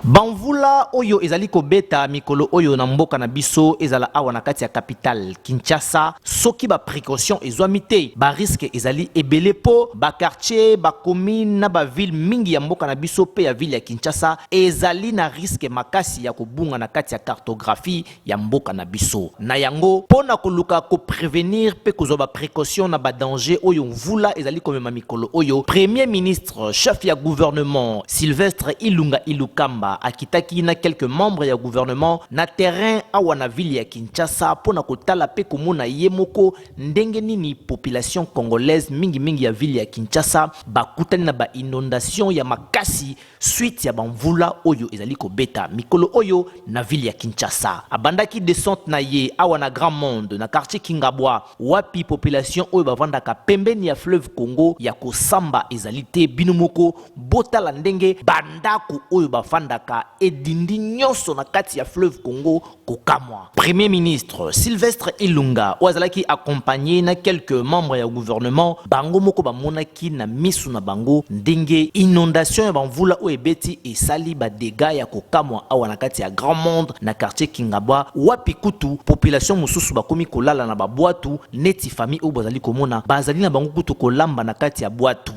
Bamvula oyo ezali kobeta mikolo oyo na mboka na biso, ezala awa na kati ya capitale Kinshasa, soki ba precaution ezwami te, ba risque ezali ebele mpo ba quartier, ba commune na ba ville mingi ya mboka na biso mpe ya ville ya Kinshasa ezali na risque makasi ya kobunga na kati ya cartographie ya mboka na biso. Na yango, mpo na koluka ko prevenir mpe kozwa ba precautions na ba dangers oyo mvula ezali komema mikolo oyo, Premier ministre, chef ya gouvernement, Sylvestre Ilunga Ilukamba akitaki na quelques membres ya gouvernement na terrain awa na ville ya Kinshasa mpo na kotala mpe komona ye moko ndenge nini population congolaise, mingi mingi ya ville ya Kinshasa, bakutani na ba inondations ya makasi suite ya ba mvula oyo ezali kobeta mikolo oyo na ville ya Kinshasa. Abandaki descente na ye awa na Grand Monde na quartier Kingabwa wapi population oyo bavandaka pembeni ya fleuve Congo ya kosamba ezali te. Bino moko botala ndenge ba ndako oyo bafandaka edindi nyonso na kati ya fleuve Congo. Kokamwa. Premier ministre Sylvestre Ilunga oyo azalaki accompagner na quelques membres ya gouvernement, bango moko bamonaki na misu na bango ndenge inondation ya ba mvula oyo ebeti esali ba degats ya kokamwa awa na kati ya Grand Monde na quartier Kingabwa, wapi kutu population mosusu bakomi kolala na ba bwatu neti famille oyo bozali komona bazali na bango kutu kolamba na kati ya bwatu.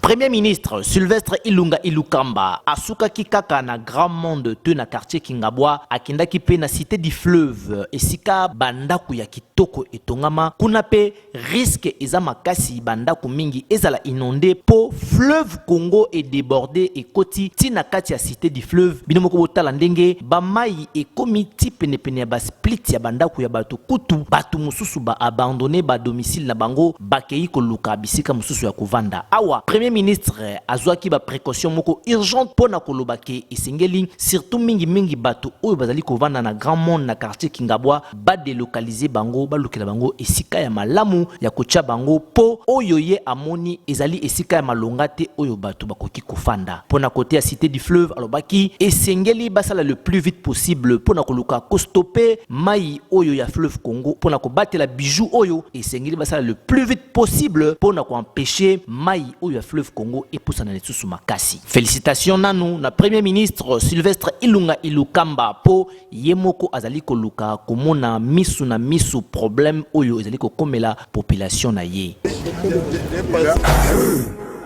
Premier ministre Sylvestre Ilunga Ilukamba asukaki kaka na Grand Monde te na quartier Kingabwa, akendaki mpe na Cite du Fleuve esika ba ndako ya kitoko etongama. Kuna mpe risque eza makasi ba ndako mingi ezala inonde mpo fleuve Congo e deborde ekoti ti na kati ya Cite du Fleuve. Bino moko botala ndenge ba mayi ekomi ti penepene ya ba split ya ba ndako ya bato, kutu bato mosusu ba abandonne ba domicile na bango bakeyi koluka bisika mosusu ya kovanda. Awa Premier ministre azwaki ba precautions moko urgente mpo na koloba ke esengeli surtout mingi mingi bato oyo bazali kovanda na Grand Monde na quartier Kingabwa ba delocaliser bango, balukela bango esika ya malamu ya kotia bango mpo oyo ye amoni ezali esika ya malonga te oyo bato bakoki kofanda. Mpo na cote ya Cite du Fleuve, alobaki esengeli basala le plus vite possible mpo na koluka ko stopper mayi oyo ya fleuve Congo mpo na kobatela bijoux oyo esengeli basala le plus vite possible mpo na ko empecher mayi oyo ya fleuve Congo epusana lisusu makasi. Felicitations nanu na Premier ministre Sylvestre Ilunga Ilukamba mpo Ye moko azali koluka komona misu na misu problème oyo ezali kokomela population na ye.